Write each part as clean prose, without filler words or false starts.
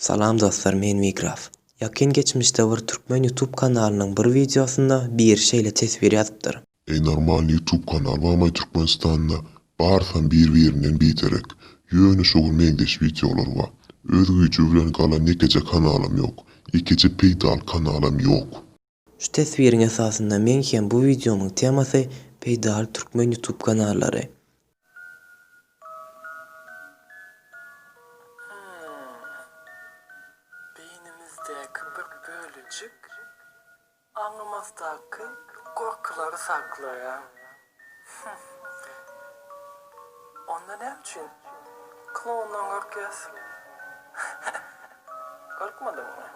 Salam dostlar men Wigraf. Ýakyn geçmişde bir türkmen youtube kanalynyň bir wideosynda biri şeýle teswir ýazypdyr. Eý normalny youtube kanal bamaý Türkmenistanda barsam bir birinden biderek ýöne şo gün meňzeş wideolar bar öz güýji bilen galan ýekeje kanalam ýok ýekeje peýdaly kanalam ýok. Şu teswiriň esasynda meň hem bu wideomyň temasy Peýdaly türkmen youtube kanallary. Beýnimizdäki bir bölejik aňymyzdaky gorkulary saklaýar. Onda näme üçin kloundan gorkýas? Gorkmadyňmy?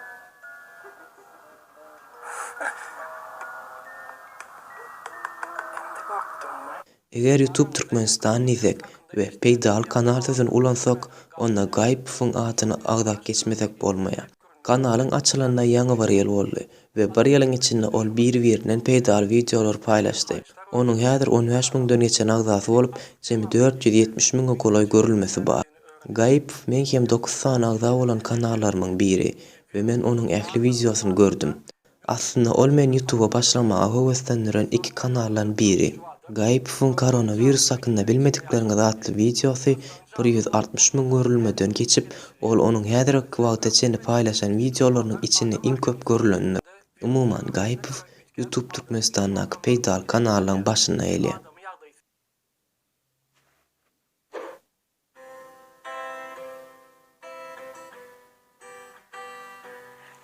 Indi gorkduňmy? Eger Youtube Türkmenistan diýsek we peýdaly kanal sözüni ulansak, onda Gaýypowyň adyny agzap geçmesek bolmaýar. Kanalyň açylanyna ýaňy bir ýyl boldy we bir ýylyň içinde ol bir-birinden peýdaly wideolary paýlaşdy. Onuň häzir 15 müňden geçen agzasy bolup, jemi 470 müňe golaý görülmesi bar. Gaýypow meň hem dokuz sany agza bolan kanallarymyň biri we men onuň ähli wideosyny gördüm. Aslynda ol meni ýutuba başlamaga höweslendiren iki kanaldan biri. Gaýypowyň koronawirus hakynda bilmedikleriňiz atly wideosy 160 müň görülmeden geçip, ol onuň häzirki wagta çenli paýlaşan wideolarynyň içinde iň köp görülenidir. Umuman, Gaýypow Ýutub Türkmenistandaky peýdaly kanallaryň başynda gelýär.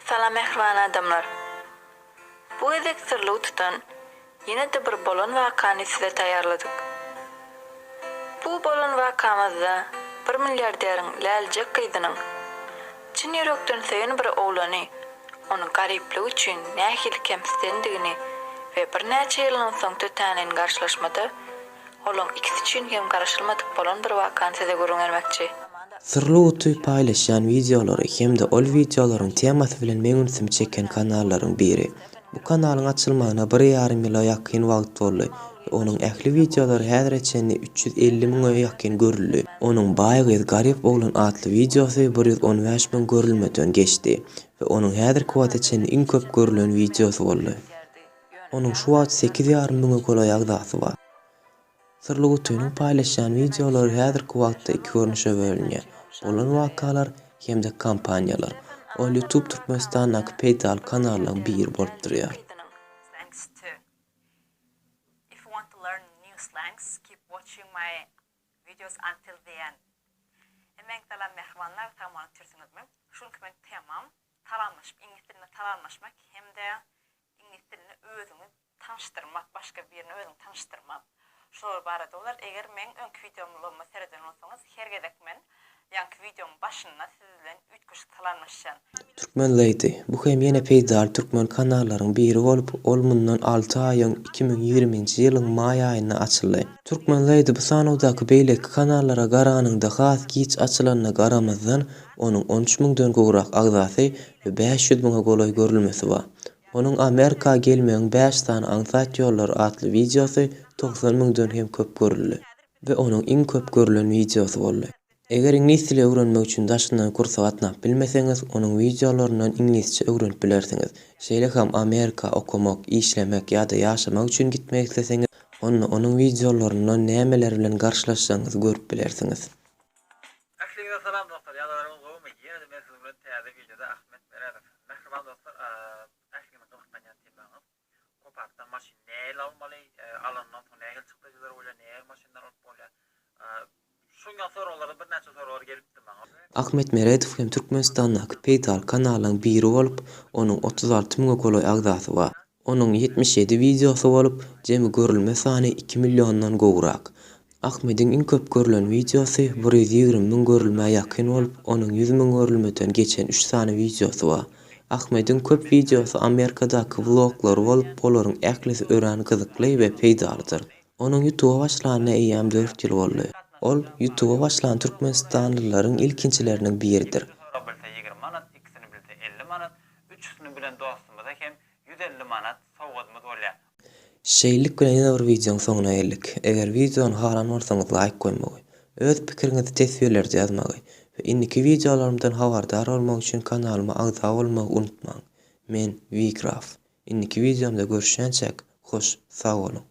Salam mähriban adamlar. Bu gezek syrlygy tutan ýene-de bir bolan wakany size taýýarladyk. Bu bolan wakamyzda bir milliarderiň lälijek gyzynyň çyn ýürekden söýen bir oglany ony garyplygy üçin nähili kemsidendigini we birnäçe ýyldan soň tötänleýin garşylaşmada Olaň ikisi üçin hem garaşylmadyk bolan bir wakany size gürrüň bermekçi. Syrly guty paýlaşýan wideolary hem-de ol wideolaryň temasy bilen meň ünsümi çeken kanallaryň biri. Bu kanalyň açylmagyna bir ýarym ýyla ýakyn wagt boldy we onuň ähli wideolary häzire çenli 350 müňe ýakyn görüldi. Onuň Baý gyz garyp oglan atly wideosy 115 müň görülmeden geçdi we onuň häzirki wagta çenli iň köp görülen wideosy boldy. Onuň şu wagt sekiz ýarym müňe golaý agzasy bar. Syrly gutynyň paýlaşýan wideolary häzirki wagtda iki görnüşe bölünýär, bolan wakalar hem-de kampaniýalar. Ol YouTube Türkmenistandaky peýdaly kanallaryň biri bolup durýar. Iňlis dilinde özüňi tanyşdyrmak, başga birine özüňi tanyşdyrmak. Şular barada bolar. Eger meň öňki wideomlaryma sereden bolsaňyz, her gezek men ýaňky wideomyň başynda siz bilen üýtgeşik salamlaşýan. Türkmen Lady, bu hem ýene peýdaly türkmen kanallaryň biri bolup, ol mundan alty aý öň 2020-nji ýylyň maý aýynda açyldy. Türkmen Lady bu sanawdaky beýleki kanallara garanyňda has giç açylanyna garamazdan, onuň 13 müňden gowrak agzasy we 500 müňe golaý görülmesi bar. Onuň Amerika gelmegiň bäş sany aňsat ýollary atly wideosy 90 müňden hem köp görüldi we onuň iň köp görülen wideosy boldy. Eger iňlis dili öwrenmek üçin daşyndan kursa gatnap bilmeseňiz, onuň wideolaryndan iňlisçe öwrenip bilersiňiz. Şeýle hem Amerika okamak, işlemek ýa-da ýaşamak üçin gitmek isleseňiz, onda onuň wideolaryndan nämeler bilen garşylaşjagyňyzy görüp bilersiňiz. Ähliňize salam dostlar ýagdaýlaryňyz gowumy ýene-de men siziň bilen täze wideoda Ahmet Meredow mähriban dostlar ähliňiziň gyzyklanýan temaňyz Copart-dan maşyn nähili almaly alandan soň nähili çykdajylar bolýar nähili maşynlar alyp bolýar şuň ýaly soraglardan birnäçe soraglar gelipdi maňa. Ahmet Meredow hem Türkmenistandaky peýdaly kanallaryň biri bolup, onuň 36 müňe golaý agzasy bar. Onuň 77 wideosy bolup, jemi görülme sany iki milliondan gowrak. Ahmediň iň köp görlen wideosy 120 müň görülmä ýakyn bolup, onuň 100 müň görülmeden geçen üç sany wideosy bar. Ahmediň köp wideosy Amerikadaky wloglary bolup, olaryň ählisi örän gyzykly we peýdalydyr. Onuň ýutuba başlanyna eýýäm dört ýyl boldy. Ol ýutuba başlan türkmenistanlylaryň ilkinjileriniň biridir. Sorag bilse 20 manat, ikisini bilse 50 manat, üçüsini bilen dostumyza hem 150 manat sowgadymyz bolýar. Şeýlelik bilen ýene bir wideoň soňuna geldik. Eger wideony halan bolsaňyz laýk goýmagy, öz pikiriňizi teswirlerde ýazmagy we. We indiki wideolarymdan habardar bolmak üçin kanalyma agza bolmagy unutmaň. Men Wgraf. Indiki wideomda görüşýänçäk hoş sag boluň.